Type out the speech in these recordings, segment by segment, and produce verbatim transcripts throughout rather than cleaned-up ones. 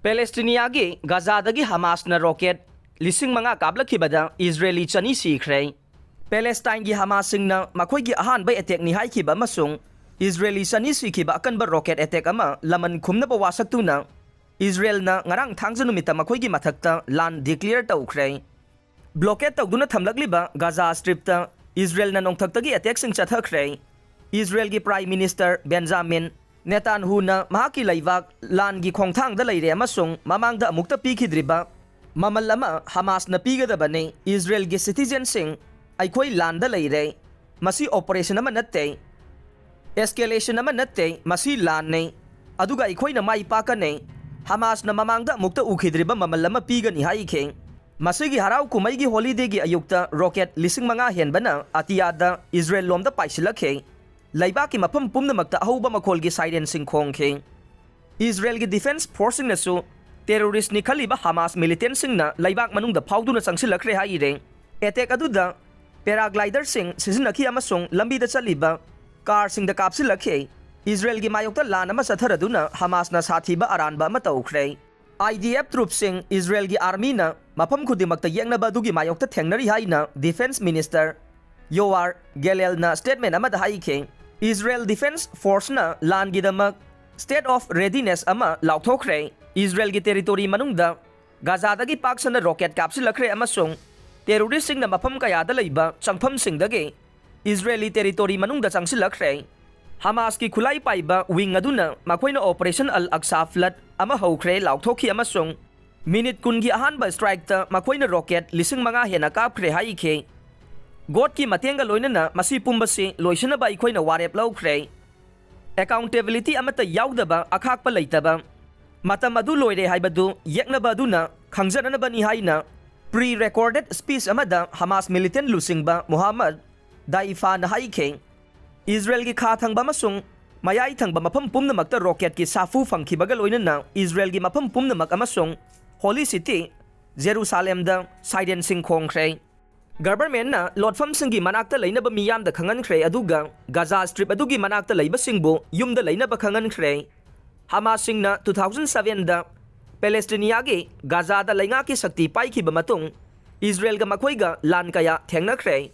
ꯄꯦꯂꯦꯁꯇꯤꯅꯤꯌꯥꯒꯤ ꯒꯥꯖꯥꯗꯒꯤ ꯍꯃꯥꯁꯅ rocket ꯂꯤꯁꯤꯡ ꯃꯉꯥ ꯀꯥꯞꯂꯛꯈꯤꯕꯗ Israeli ꯆꯅꯤ ꯁꯤꯈ꯭ꯔꯦ꯫ ꯄꯦꯂꯦꯁꯇꯥꯏꯟꯒꯤ ꯍꯃꯥꯁꯁꯤꯡꯅ ꯃꯈꯣꯏꯒꯤ ꯑꯍꯥꯟꯕ ꯑꯦꯇꯦꯛꯅꯤ ꯍꯥꯏꯈꯤꯕ ꯑꯃꯁꯨꯡ ꯏꯖꯔꯦꯂꯤ ꯆꯅꯤ ꯁꯤꯈꯤꯕ ꯑꯀꯟꯕ ꯔꯣꯀꯦꯠ ꯑꯦꯇꯦꯛ ꯑꯃ ꯂꯃꯟ ꯈꯨꯝꯅꯕ ꯋꯥꯁꯛꯇꯨꯅ ꯏꯖꯔꯦꯜꯅ ꯉꯔꯥꯡ ꯊꯥꯡꯖ ꯅꯨꯃꯤꯠꯇ ꯃꯈꯣꯏꯒꯤ ꯃꯊꯛꯇ ꯂꯥꯟ ꯗꯤꯀ꯭ꯂꯤꯌꯔ ꯇꯧꯈ꯭ꯔꯦ꯫ ꯕ꯭ꯂꯣꯀꯦꯠ ꯇꯧꯗꯨꯅ ꯊꯝꯂꯛꯂꯤꯕ Gaza strip ꯏꯖꯔꯦꯜꯅ ꯅꯣꯡꯊꯛꯇꯒꯤ ꯑꯦꯇꯦꯛꯁꯤꯡ ꯆꯠꯊꯈ꯭ꯔꯦ꯫ ꯏꯖꯔꯦꯜꯒꯤ prime minister Benjamin ꯅꯦꯇꯥꯟꯍꯨꯅ ꯃꯍꯥꯛꯀꯤ ꯂꯩꯕꯥꯛ ꯂꯥꯟꯒꯤ ꯈꯣꯡꯊꯥꯡꯗ ꯂꯩꯔꯦ ꯑꯃꯁꯨꯡ ꯃꯃꯥꯡꯗ ꯑꯃꯨꯛꯇ ꯄꯤꯈꯤꯗ꯭ꯔꯤꯕ ꯃꯃꯜ ꯑꯃ ꯍꯃꯥꯁꯅ ꯄꯤꯒꯗꯕꯅꯤ꯫ ꯏꯖꯔꯦꯜꯒꯤ ꯁꯤꯇꯤꯖꯦꯟꯁꯤꯡ, ꯑꯩꯈꯣꯏ ꯂꯥꯟꯗ ꯂꯩꯔꯦ꯫ ꯃꯁꯤ ꯑꯣꯄꯔꯦꯁꯟ ꯑꯃ ꯅꯠꯇꯦ, ꯑꯦꯁꯀꯦꯂꯦꯁꯟ ꯑꯃ ꯅꯠꯇꯦ, ꯃꯁꯤ ꯂꯥꯟꯅꯤ꯫ ꯑꯗꯨꯒ ꯑꯩꯈꯣꯏꯅ ꯃꯥꯏ ꯄꯥꯛꯀꯅꯤ꯫ ꯍꯃꯥꯁꯅ ꯃꯃꯥꯡꯗ ꯑꯃꯨꯛꯇ ꯎꯈꯤꯗ꯭ꯔꯤꯕ ꯃꯃꯜ ꯑꯃ ꯄꯤꯒꯅꯤ ꯍꯥꯏꯈꯤ꯫ ꯃꯁꯤꯒꯤ ꯍꯔꯥꯎ ꯀꯨꯝꯍꯩꯒꯤ ꯍꯣꯂꯤꯗꯦꯒꯤ ꯑꯌꯨꯛꯇ ꯔꯣꯀꯦꯠ ꯂꯤꯁꯤꯡ ꯃꯉꯥ ꯍꯦꯟꯕꯅ ꯑꯇꯤꯌꯥꯗ ꯏꯖꯔꯦꯜ ꯂꯣꯝꯗ ꯄꯥꯏꯁꯤꯜꯂꯛꯈꯤ꯫ ꯂꯩꯕꯥꯛꯀꯤ ꯃꯐꯝ ꯄꯨꯝꯅꯃꯛꯇ ꯑꯍꯧꯕ ꯃꯈꯣꯜꯒꯤ ꯁꯥꯏꯔꯦꯟꯁꯤꯡ ꯈꯣꯡꯈꯤ꯫ ꯏꯖꯔꯦꯜꯒꯤ ꯗꯤꯐꯦꯟꯁ ꯐꯣꯔꯁꯁꯤꯡꯅꯁꯨ ꯇꯦꯔꯣꯔꯤꯁ꯭ꯠꯅꯤ ꯈꯜꯂꯤꯕ ꯍꯃꯥꯁ ꯃꯤꯂꯤꯇꯦꯟꯠꯁꯤꯡꯅ ꯂꯩꯕꯥꯛ ꯃꯅꯨꯡꯗ ꯐꯥꯎꯗꯨꯅ ꯆꯪꯁꯤꯜꯂꯛꯈ꯭ꯔꯦ ꯍꯥꯏꯔꯦ꯫ ꯑꯦꯇꯦꯛ ꯑꯗꯨꯗ ꯄꯦꯔꯥꯒ꯭ꯂꯥꯏꯗꯔꯁꯤꯡ ꯁꯤꯖꯤꯟꯅꯈꯤ ꯑꯃꯁꯨꯡ ꯂꯝꯕꯤꯗ ꯆꯠꯂꯤꯕ ꯀꯥꯔꯁꯤꯡꯗ ꯀꯥꯞꯁꯤꯜꯂꯛꯈꯤ꯫ ꯏꯖꯔꯦꯜꯒꯤ ꯃꯥꯌꯣꯛꯇ ꯂꯥꯟ ꯑꯃ ꯆꯠꯊꯔꯗꯨꯅ ꯍꯃꯥꯁꯅ ꯁꯥꯊꯤꯕ ꯑꯔꯥꯟꯕ ꯑꯃ ꯇꯧꯈ꯭ꯔꯦ꯫ ꯑꯥꯏ ꯗꯤ ꯑꯦꯐ ꯇ꯭ꯔꯨꯞꯁꯤꯡ ꯏꯖꯔꯦꯜꯒꯤ ꯑꯥꯔꯃꯤꯅ ꯃꯐꯝ ꯈꯨꯗꯤꯡꯃꯛꯇ ꯌꯦꯛꯅꯕ ꯑꯗꯨꯒꯤ ꯃꯥꯌꯣꯛꯇ ꯊꯦꯡꯅꯔꯤ ꯍꯥꯏꯅ ꯗꯤꯐꯦꯟꯁ ꯃꯤꯅꯤꯁꯇꯔ ꯌꯣꯋꯥꯔ ꯒꯦꯂꯦꯜꯅ ꯁ꯭ꯇꯦꯠꯃꯦꯟ ꯑꯃꯗ ꯍꯥꯏꯈꯤ꯫ ꯏꯖꯔꯦꯜ ꯗꯤꯐꯦꯟꯁ ꯐꯣꯔꯁꯅ ꯂꯥꯟꯒꯤꯗꯃꯛ ꯁ꯭ꯇꯦꯠ ꯑꯣꯐ ꯔꯦꯗꯤꯅꯦꯁ ꯑꯃ ꯂꯥꯎꯊꯣꯛꯈ꯭ꯔꯦ꯫ ꯏꯖꯔꯦꯜꯒꯤ ꯇꯦꯔꯤꯇꯣꯔꯤ ꯃꯅꯨꯡꯗ ꯒꯥꯖꯥꯗꯒꯤ ꯄꯥꯛ ꯁꯟꯅ ꯔꯣꯀꯦꯠ ꯀꯥꯞꯁꯤꯜꯂꯛꯈ꯭ꯔꯦ ꯑꯃꯁꯨꯡ ꯇꯦꯔꯣꯔꯤꯁ꯭ꯠꯁꯤꯡꯅ ꯃꯐꯝ ꯀꯌꯥꯗ ꯂꯩꯕ ꯆꯪꯐꯝꯁꯤꯡꯗꯒꯤ ꯏꯖꯔꯦꯂꯤ ꯇꯦꯔꯤꯇꯣꯔꯤ ꯃꯅꯨꯡꯗ ꯆꯪꯁꯤꯜꯂꯛꯈ꯭ꯔꯦ꯫ ꯍꯃꯥꯁꯀꯤ ꯈꯨꯠꯂꯥꯏ ꯄꯥꯏꯕ ꯋꯤꯡ ꯑꯗꯨꯅ ꯃꯈꯣꯏꯅ ꯑꯣꯄꯔꯦꯁꯟ ꯑꯜ ꯑꯛꯁꯥ ꯐ꯭ꯂꯠ ꯑꯃ ꯍꯧꯈ꯭ꯔꯦ ꯂꯥꯎꯊꯣꯛꯈꯤ ꯑꯃꯁꯨꯡ ꯃꯤꯅꯤꯠ ꯀꯨꯟꯒꯤ ꯑꯍꯥꯟꯕ ꯁ꯭ꯇ꯭ꯔꯥꯏꯛꯇ ꯃꯈꯣꯏꯅ ꯔꯣꯀꯦꯠ ꯂꯤꯁꯤꯡ ꯃꯉꯥ ꯍꯦꯟꯅ ꯀꯥꯞꯈ꯭ꯔꯦ ꯍꯥꯏꯈꯤ꯫ ꯒꯣꯗꯀꯤ ꯃꯇꯦꯡꯒ ꯂꯣꯏꯅꯅ ꯃꯁꯤ ꯄꯨꯝꯕꯁꯤ ꯂꯣꯏꯁꯤꯟꯅꯕ ꯑꯩꯈꯣꯏꯅ ꯋꯥꯔꯦꯞ ꯂꯧꯈ꯭ꯔꯦ꯫ ꯑꯦꯀꯥꯎꯟꯇꯦꯕꯤꯂꯤꯇꯤ ꯑꯃꯠꯇ ꯌꯥꯎꯗꯕ, ꯑꯈꯥꯛꯄ ꯂꯩꯇꯕ, ꯃꯇꯝ ꯑꯗꯨ ꯂꯣꯏꯔꯦ ꯍꯥꯏꯕꯗꯨ ꯌꯦꯛꯅꯕ ꯑꯗꯨꯅ ꯈꯪꯖꯅꯅꯕꯅꯤ ꯍꯥꯏꯅ ꯄ꯭ꯔꯤ ꯔꯦꯀꯣꯔꯗꯦꯗ ꯁ꯭ꯄꯤꯆ ꯑꯃꯗ ꯍꯃꯥꯁ ꯃꯤꯂꯤꯇꯦꯟꯠ ꯂꯨꯆꯤꯡꯕ ꯃꯨꯍꯝꯃꯗ ꯗꯥꯏꯐꯥꯅ ꯍꯥꯏꯈꯤ꯫ ꯏꯖꯔꯦꯜꯒꯤ ꯈꯥ ꯊꯪꯕ ꯑꯃꯁꯨꯡ ꯃꯌꯥꯏ ꯊꯪꯕ ꯃꯐꯝ ꯄꯨꯝꯅꯃꯛꯇ ꯔꯣꯀꯦꯠꯀꯤ ꯁꯥꯐꯨ ꯐꯪꯈꯤꯕꯒ ꯂꯣꯏꯅꯅ ꯏꯖꯔꯦꯜꯒꯤ ꯃꯐꯝ ꯄꯨꯝꯅꯃꯛ ꯑꯃꯁꯨꯡ ꯍꯣꯂꯤ ꯁꯤꯇꯤ ꯖꯦꯔꯨꯁꯥꯂꯦꯝꯗ ꯁꯥꯏꯔꯦꯟꯁꯤꯡ ꯈꯣꯡꯈ꯭ꯔꯦ꯫ ꯒꯚꯔꯟꯃꯦꯟꯠꯅ ꯂꯣꯠꯐꯝꯁꯤꯡꯒꯤ ꯃꯅꯥꯛꯇ ꯂꯩꯅꯕ ꯃꯤꯌꯥꯝꯗ ꯈꯪꯍꯟꯈ꯭ꯔꯦ, ꯑꯗꯨꯒ ꯒꯥꯖꯥ ꯁ꯭ꯇ꯭ꯔꯤꯞ ꯑꯗꯨꯒꯤ ꯃꯅꯥꯛꯇ ꯂꯩꯕꯁꯤꯡꯕꯨ ꯌꯨꯝꯗ ꯂꯩꯅꯕ ꯈꯪꯍꯟꯈ꯭ꯔꯦ꯫ ꯍꯃꯥꯁꯁꯤꯡꯅ ꯇꯨ ꯊꯥꯎꯖꯟ ꯁꯚꯦꯟꯗ ꯄꯦꯂꯦꯁꯇꯤꯅꯤꯌꯥꯒꯤ ꯒꯥꯖꯥꯗ ꯂꯩꯉꯥꯛꯀꯤ ꯁꯛꯇꯤ ꯄꯥꯏꯈꯤꯕ ꯃꯇꯨꯡ, ꯏꯖꯔꯦꯜꯒ ꯃꯈꯣꯏꯒ ꯂꯥꯟ ꯀꯌꯥ ꯊꯦꯡꯅꯈ꯭ꯔꯦ꯫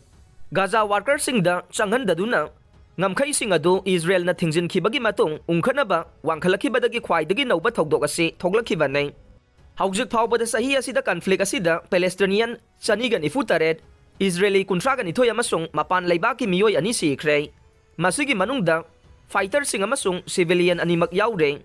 ꯒꯥꯖꯥ ꯋꯥꯔꯀꯔꯁꯤꯡꯗ ꯆꯪꯍꯟꯗꯗꯨꯅ ꯉꯝꯈꯩꯁꯤꯡ ꯑꯗꯨ ꯏꯖꯔꯦꯜꯅ ꯊꯤꯡꯖꯤꯟꯈꯤꯕꯒꯤ ꯃꯇꯨꯡ ꯎꯪꯈꯠꯅꯕ ꯋꯥꯡꯈꯠꯂꯛꯈꯤꯕꯗꯒꯤ ꯈ꯭ꯋꯥꯏꯗꯒꯤ ꯅꯧꯕ ꯊꯧꯗꯣꯛ ꯑꯁꯤ ꯊꯣꯛꯂꯛꯈꯤꯕꯅꯤ꯫ ꯍꯧꯖꯤꯛ ꯐꯥꯎꯕꯗ ꯆꯍꯤ ꯑꯁꯤꯗ ꯀꯟꯐ꯭ꯂꯤꯛ ꯑꯁꯤꯗ ꯄꯦꯂꯦꯁꯇꯤꯅꯤꯌꯟ ꯆꯅꯤꯒ ꯅꯤꯐꯨ ꯇꯔꯦꯠ, ꯏꯖꯔꯦꯂꯤ ꯀꯨꯟꯊ꯭ꯔꯥꯒ ꯅꯤꯊꯣꯏ ꯑꯃꯁꯨꯡ ꯃꯄꯥꯟ ꯂꯩꯕꯥꯛꯀꯤ ꯃꯤꯑꯣꯏ ꯑꯅꯤ ꯁꯤꯈ꯭ꯔꯦ꯫ ꯃꯁꯤꯒꯤ ꯃꯅꯨꯡꯗ ꯐꯥꯏꯇꯔꯁꯤꯡ ꯑꯃꯁꯨꯡ ꯁꯤꯚꯤꯂꯤꯌꯟ ꯑꯅꯤꯃꯛ ꯌꯥꯎꯔꯦ꯫